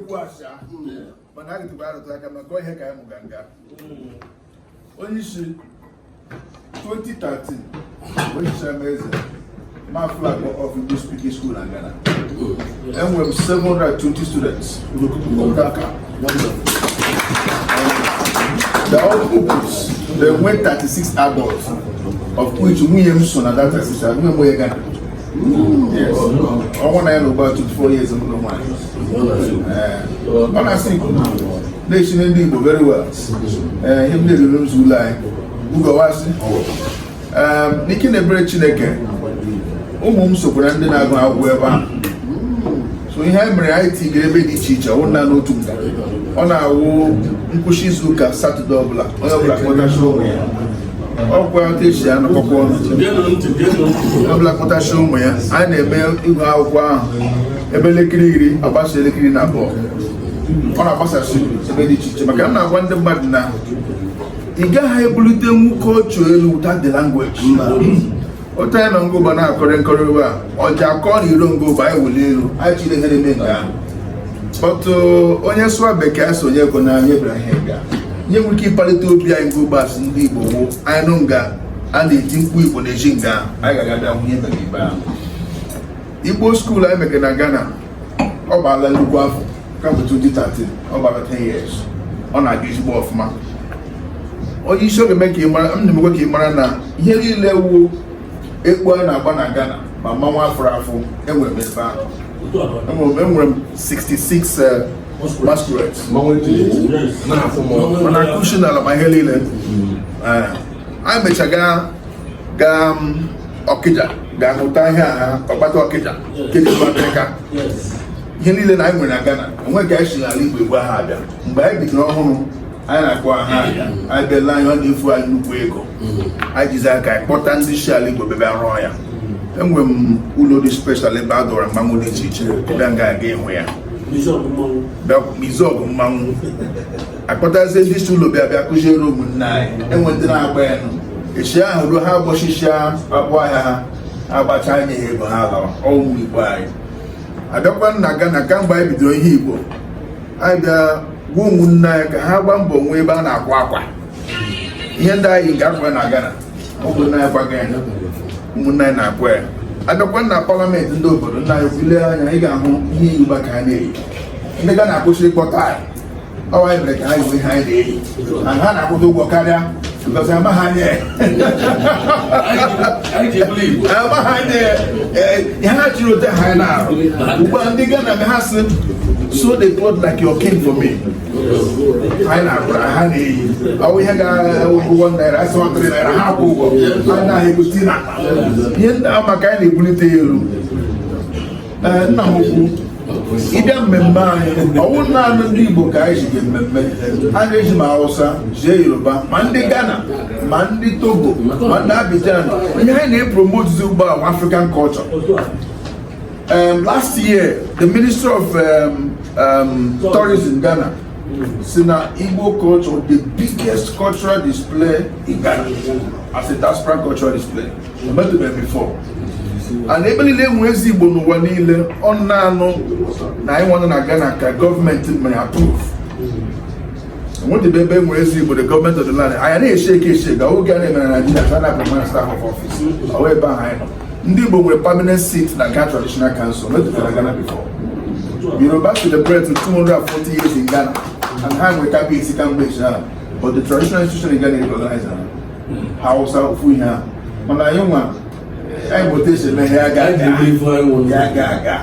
Ekwu asha mana a gịtụkwa arụtụ aka maka ihe ka anyị mụga nga. Onye isi, 2013, onye isi ama eze ma flag off Igbo speaking school na Ghana. Enwere m 720 students. Aka. The all pupils, they went 36 adults, of which nwunye m so na that 36. Nwunye m onye Ghana. Yes. Ọnwa na ya na ugbu 24 years m lụrụ nwaanyị. Ọ na-asị Igbo na-esi ndị Igbo very well. Ee, ihe m na-eruru m ụlọ anyị ugowasị n'ike na ebere Chineke, ụmụ m sokwara ndị na-agụ akwụkwọ ebe ahụ. So ihe anyị mere, anyị tigere ebe dị iche iche, ọwụ na n'otu nga ọ na-awụ nkwụsị izu ụka Saturday ọbụla, onye ọbụla kpọtachi ụmụ ya, ọkwa otu esi anọkọkwa ọnụ. Onye ọbụla kpọtachi ụmụ ya, anyị na-eme ịgụ akwụkwọ ahụ ebe elekere 10 agbasa elekere 12, ọ na-agbasasị ebe dị iche iche, maka m na-agwa ndị mmadụ na ị gaghị ebulite nwoke otu elu without the language. Otu anyị nọ ngụgba na-akọrị nkọrị ugbu a, ọja akọ na iro ngụgba anyị wuli elu, anyị chiri ihe na-eme nke ahụ. But onye sụọ bekee asị onye kwe na anyị bịara ihe nga ihe nwere ike ịkpalite obi anyị. Ngụgba asị ndị Igbo wụ anyị nụ nga a na-eti mkpu Igbo na-eji nga ahụ, anyị ga-aga bịa hụ ihe mere ibe ahụ. Igbo school anyị mekere na Ghana, ọ gbaala nnukwu afọ kamgbe 2013, ọ gbara 10 years, ọ na-aga ezigbo ọfụma. Onye isi, oge mee ka ị mara, m na-emekwa ka ị mara na ihe niile wu ekpo a na-agba na Ghana, ma mmanwụ afụrụ afụ, enwere m ebe ahụ. Enwere m 66 masquerades mana akụshi n'ala ma ihe niile. Anyị mecha gaa Ọkịja gaa hụta ihe a ha ọkpata Ọkịja nke dị Afrịka. Ihe niile na anyị nwere na Ghana, enweghị ka anyị si n'ala Igbo egbu ha abịa. Mgbe anyị bidoro ọhụrụ, anyị na-akpọ ha abịa, anyị bịala anyị, ọ na-efu anyị nnukwu ego. Anyị jizi aka anyị kpọta ndị isi ala Igbo bịa rụọ ya. Enwere m ụlọ dị special ebe a dọrọ mmanwụ dị iche iche, bịa nga aga ịhụ ya, bịa mizọgụ mmanwụ, akpọtazie ndị isi ụlọ bịa kụziere ụmụnne anyị. Enwe ndị na-agba ya nụ echi ahụ ruo, ha gbọchichia akpụ ahịa ha, agbacha anya ha ego ha lawa. Ụmụ Igbo anyị abịakwa na Ghana kamgbe anyị bidoro ihe Igbo, anyị bịa gwa ụmụnne anyị ka ha gbaa mbọ nwee ebe a na-akwa akwa ihe ndị anyị nke akwa na Ghana. Ụmụnne anyị kwaga ya, ụmụnne anyị na-akwa ya. Abịakwa na parliament, ndị obodo nna anyị kwulie anya, ị ga-ahụ ihe Igbo ka ha na-eyi. Ndị Ghana akwụsị ịkpọta anyị, ọ anyị mere ka ha yiwe ihe anyị na-eyi, and ha na-akwụta ụgwọ karịa because amaghị anya amaghị anya ihe ha chiri ote ha na-arụ ugbu a. Ndị Ghana me ha sị, "Sew the cloth like your king for me." Anyị na-akwụrụ ha na-eyi ọ bụ ihe ga-ewu ₦1, asị ₦3, ha akwụ ụgwọ anyị na-ahụ egosi na ihe ndị ahụ maka anyị na-ebulite ya elu. Ee, nna m ukwu, ịbịa mmemme anyị, ọwụ naanị ndị Igbo ka anyị jige mmemme a na-eji, ma Hausa jie, Yoruba, ma ndị Ghana, ma ndị Togo, ma ndị Abidjan. Ihe anyị na-epromote ugbu a, African culture. Last year, the Minister of Tourism Ghana si na Igbo culture, the biggest cultural display in Ghana as a diaspora cultural display emetụbeghị before, and ebe niile enwe ezi Igbo n'ụwa niile, ọ na-anụ na anyị nwanụ na Ghana ka gọọmenti mere approve. Enwetebe ebe enwere ezi Igbo, the government of the land, anyị na-eche eke eche ga oge a na-eme na Nigeria ka a na-apụ mana staff of office. Ọ ebe ahụ anyị nọ, ndị Igbo nwere permanent seat na Ghana Traditional Council metụtara na Ghana before. Yoruba celebrate 240 years in Ghana and ha nwere kabiyesi kamgbe echi ha, but the traditional institution in Ghana recognize ha. Hausa ofu ihe ha, mana anyị nwa anyị bụ otu esi eme ihe aga aga ya aga aga.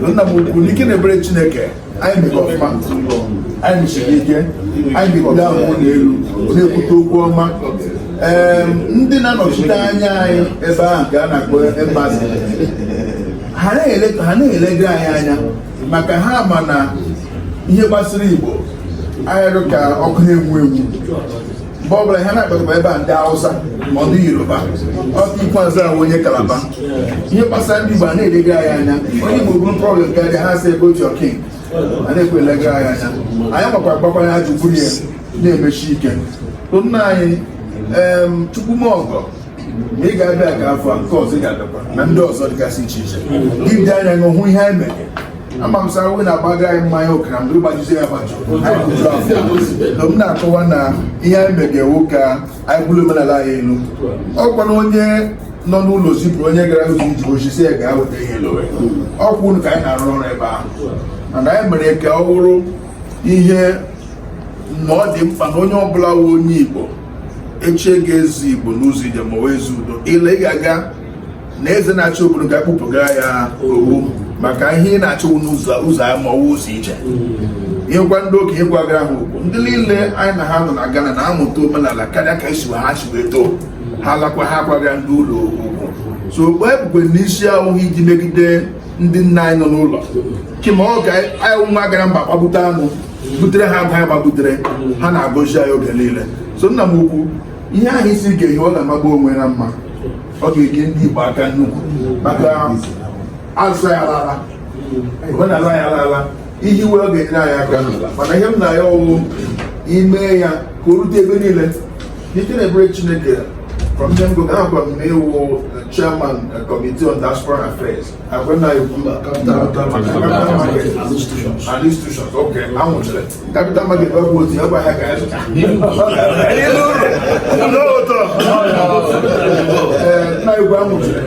Nna m ukwu, n'ike na ebere Chineke, anyị mere ọfụma, anyị mesiri ike, anyị na-ebuli ahụ ụlọ elu, na-ekwute okwu ọma. Ee, ndị na-anọchite anya anyị ebe ahụ ka a na-akpọ embassy, ha na-elega anyị anya maka ha ma na ihe gbasara Igbo anyị ka ọkụ na-enwu enwu. Mgbe ọbụla ihe na-akpatakwa ebe a, ndị Hausa ma ndị Yoruba, ọkụ ikpeazụ ahụ onye Kalaba, ihe gbasara ndị Igbo a na-elega anyị anya. Onye Igbo bụrụ problem karịa, ha sị, "Go to your king." A na-ekwe elega anyị anya. Anyị makwa gbakwanye ajụ buru ya na-emechi ike. Nna anyị, Chukwumaọgọ, ma ị ga-abịa ka afọ a nke ọzọ, ị ga-abịakwa na ndị ọzọ dịgasị iche iche gị dị anya hụ ihe anyị mere. Ama m sị awụ na-agbaga anyị mmanya okara mgbe ịgbajizie ya agbaju. Anyị kụjuru afọ. Na m na-akọwa na ihe anyị megewu ka anyị bụrụ omenala anyị elu. Ọ kwana onye nọ n'ụlọ zipụrụ onye gara ụzọ ije ozi sị ya gaa weta ihe. Ọkwa unu ka anyị na-arụ ọrụ ebe ahụ, mana anyị mere ka ọ wụrụ ihe na ọ dị mkpa na onye ọbụla wụ onye Igbo echie ga-ezu Igbo n'ụzọ ije ma ọ ezi udo ile. Ị ga-aga na eze na-achị obodo ga-akpụpụga ya ogbu maka ihe ị na-achọwu n'ụzọ ụzọ ma ọwụ ụzọ ije. Ịgwa ndị okenye gwagara ha okwu, ndị niile anyị na ha nọ na Ghana na-amụta omenala karịa ka esi ha si wee too. Ha lakwa, ha kwaga ndị ụlọ ugwu. So okpu ebukwe n'isi ahụhụ iji megide ndị nna anyị nọ n'ụlọ, kema ọ ka anyị nwa gara mba gbagbute anụ butere ha, agụ anyị gbabutere ha, na-agọzi anyị oge niile. So nna m ukwu, ihe ahụ isi ga-ehi, ọ ga-amagbu onwe na mma. Ọ ga-enye ndị Igbo aka nnukwu maka asụsụ ya alala, omenala ya alala, ihe iwe ọ ga-enyere anyị aka. Mana ihe m na-ya ọwụ ime ya ka o rute ebe niile n'ike na ebere Chineke. From ndị mbụ ahụkwa m na ịwụ chairman committee on diaspora affairs agwa na ekwu Capital market and institutions. And institutions, okay. Anwụchiri capital market bụ otu ya gwa ha ka ya zụta n'ụtọ. Ee, nna igwe, anwụchiri.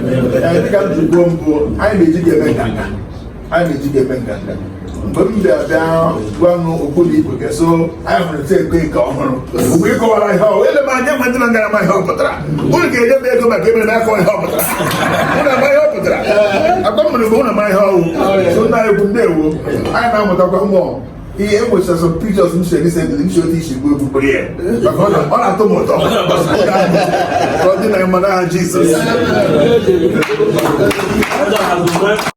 Ee, dịka m ji kwuo mbụ, anyị na-eji ga-eme nganga, anyị na-eji ga-eme nganga. Mgbe m bịa bịa gwa m okwu na igwe so anyị hụrụ ete ego nke ọhụrụ mgbe ị kọwara ihe ọ ele m anya nwe ndị na ngara ma ihe ọ pụtara. Unu ga-enye m ego maka emere n'afọ ihe ọ pụtara. Unu ama ihe ọ pụtara, akwa mmiri bụ unu ama ihe ọwụ. So nna anyị kwu, ndewo. Anyị na-amụtakwa mmụọ ihe. E nwechara some pictures m sere recently, m si otu isi gbuo egbu ya maka ọ na-atọ m ụtọ. Ka ọ dị na mma n'aha Jizọs. Ọjọ́ àgùnmọ́.